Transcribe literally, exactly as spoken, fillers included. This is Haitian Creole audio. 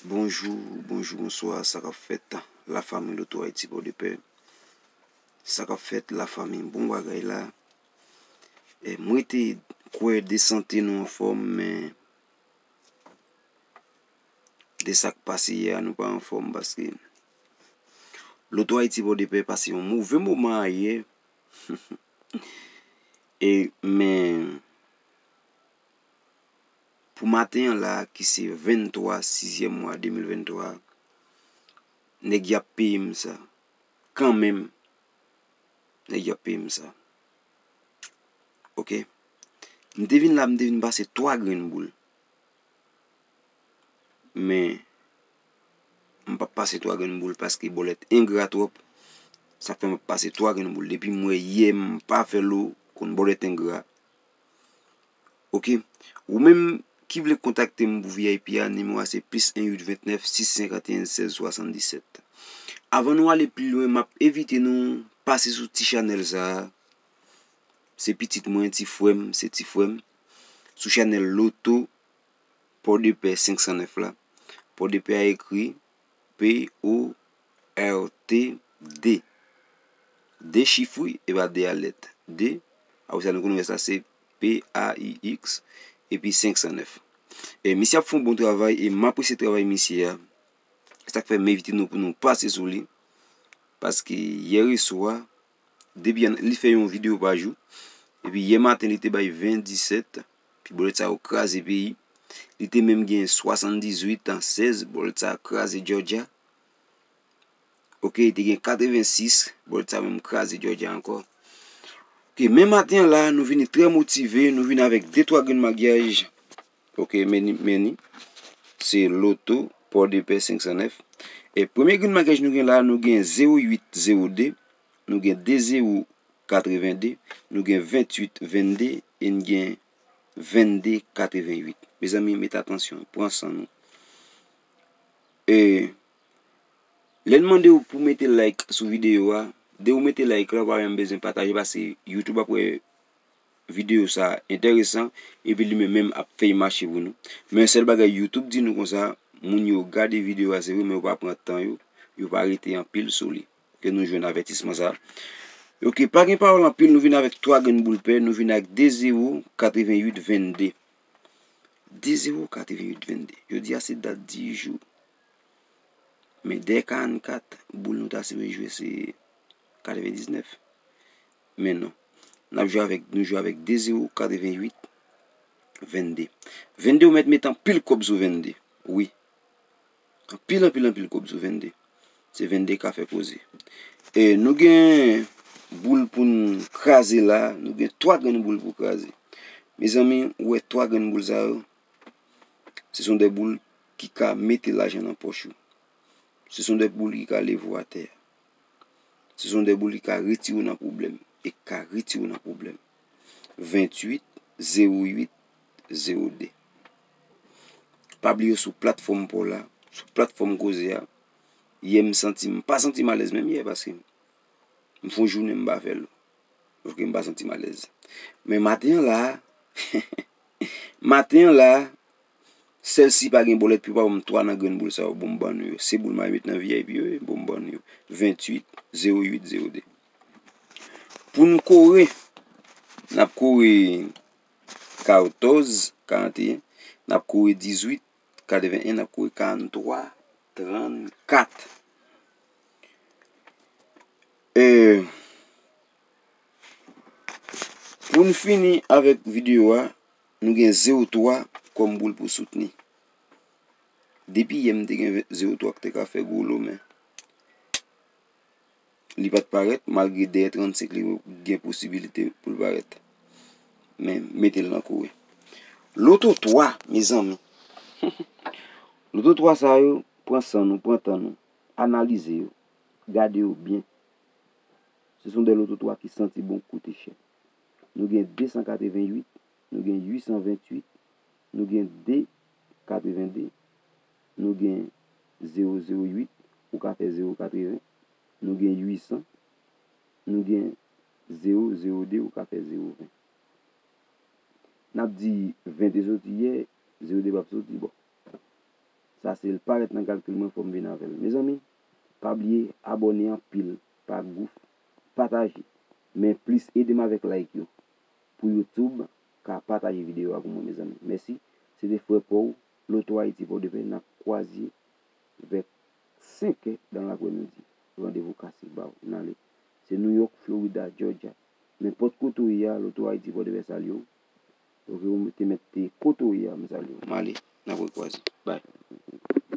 Bonjou, bonjou, bonswa, sa k ap fèt, lafanmi Loto Ayiti Pòdepè? Sa k ap fèt, lafanmi? Bon bagay la. E, m rete kwè de sante nou anfòm, men de sa k pase yè a, nou pa anfòm paske Loto Ayiti Pòdepè pase yon move moman ayè. E, men, pou maten an la, ki se venntwa sizyèm mwa de mil venntwa, nèg y ap peye m sa. Kanmenm, nèg y ap peye m sa. Oke? M te vin la, m te vin pase twa grenn boul. Men, m p ap pase twa grenn boul paske bòlèt engra twòp. Sa fè m ap pase twa grenn boul. Depi m wè yè m pa fè lo, konn bòlèt engra. Oke? Ou menm ki vle kontakte m pou V I P a, nimewo a se plis en uit ventnèf sis senkanteyen sèz swasanndisèt. Avan nou ale pi lwen, m ap envite nou pase sou ti chanèl sa a. Se pitit mwen, ti frè m, se ti frè m. Sou chanèl Loto Pòdepè senk san nèf la. Pòdepè a ekri P O R T D. D chif wi, e pa D a lèt. D, apre sa nou konnen sa se P A I X, epi senk san nèf. E misye ap fè yon bon travay, e m apresye travay misye a. Sa k fè m envite nou pou nou pase sou li. Paske yè reswa, depi an, li fè yon videyo pa jou. Epi yè maten, li te bay ven disèt. Epi bòlèt sa yo kraze peyi. Li te menm gen swasanndizuit an sèz. Bòlèt sa kraze Georgia. Oke, li te gen katrevensis. Bòlèt sa menm kraze Georgia ankò. Oke, men maten an la, nou vini trè motive. Nou vini avèk de twa grenn maryaj. Oke, men ni, men ni. Se Loto Pòdepè senk san nèf. E premye grenn maryaj nou gen la, nou gen zewo uit zewo de, nou gen de zewo katrevende, nou gen venntuit vennde, e n gen vennde katrevenuit. Mezanmi, mete atansyon, pran san nou. E lè n mande w pou mete like sou videyo a, de ou mete like la, ou pa menm bezwen pataje, paske YouTube ap wè videyo sa enteresan, epi li menm menm ap fè l mache pou nou. Men sèl bagay YouTube di nou konsa, moun yo gade videyo a, se vre, men yo pa pran tan yo, yo pa rete anpil sou li. Ke nou jwenn avètisman sa. Oke, pa gen pawòl anpil, nou vin avèk twa grenn boul pè, nou vin ak de zewo katrevenuit vennde. De zewo katrevenuit vennde. Jodi a se dat dis jou. Men dèyè karannkat, boul nou ta sipoze jwe se katrevendiznèf. Men non. N ap jwe avèk, nou jwe avèk de zewo katrevenuit vennde. Vennde, ou mèt met anpil kòb sou vennde. Wi. Anpil, anpil, anpil kòb sou vennde. Se vennde ka fè koze. E nou gen boul pou n kraze la. Nou gen twa grenn boul pou kraze. Mezanmi, ou wè twa grenn boul sa yo? Ce sont des boules ki ka mete lajan nan pòch ou. Ce sont des boules ki ka leve w atè. Ce sont des boules ki ka retire w nan pwoblèm. E ki ka retire w nan pwoblèm. Venntuit, zewo uit, zewo de. Pa bliye sou platfòm pa w la, sou platfòm koze a. Yè m santi m, pa santi m alèz menm yè, paske m fè yon jounen m pa fè l. Paske m pa santi m alèz. Men maten an la, maten an la, sèl si pa gen bòlèt pou yo pa ban m twa nan grenn boul sa yo, bon m ban nou yo. Se boul m al met nan V I P yo, bon m ban nou yo. Venntuit, zewo uit, zewo de. Pou n kore, n ap kore katòz, karanteyen, n ap kore dizuit, katreven en, n ap kore karantwa, trannkat. E, pou n fini avèk videyo a, nou gen zewo twa kòm boul pou soutni. Depi yè m te gen zewo twa k te ka fè gwo lo, men li pa t parèt, malgre dèyè trannsenk li gen posibilite pou l parèt. Men, mete l nan kore. Loto twa, mezanmi. Loto twa sa yo, pran san nou, pran tan nou, analize yo, gade yo byen. Se sont des loto twa ki santi bon, koute chè. Nou gen de san katreven uit, nou gen uit san venntuit, nou gen de katreven de, nou gen zewo zewo uit, ou ka fè zewo katreven, nou gen uit san, nou gen zewo zewo de, ou ka fè zewo ven. N ap di ven te soti yè, zewo de p ap soti, bon. Sa se l parèt nan kalkil mwen, fò m vin avè l. Mezanmi, pa bliye abòne anpil, pa gouf, pataje. Men plis ede m avèk like yo. Pou YouTube ka pataje videyo a pou mwen, mezanmi. Mèsi. Se te frè pa w, Loto Ayiti Pòdepè, n ap kwaze vè senkè dan laprèmidi. Randevou kase ba w. N ale. Se New York, Florida, Georgia. Nenpòt kote w ye a, Loto Ayiti Pòdepè salye w. Ok, ou te mèt te kote w ye a, m salye w. M ale. N ap rekwaze. Bye.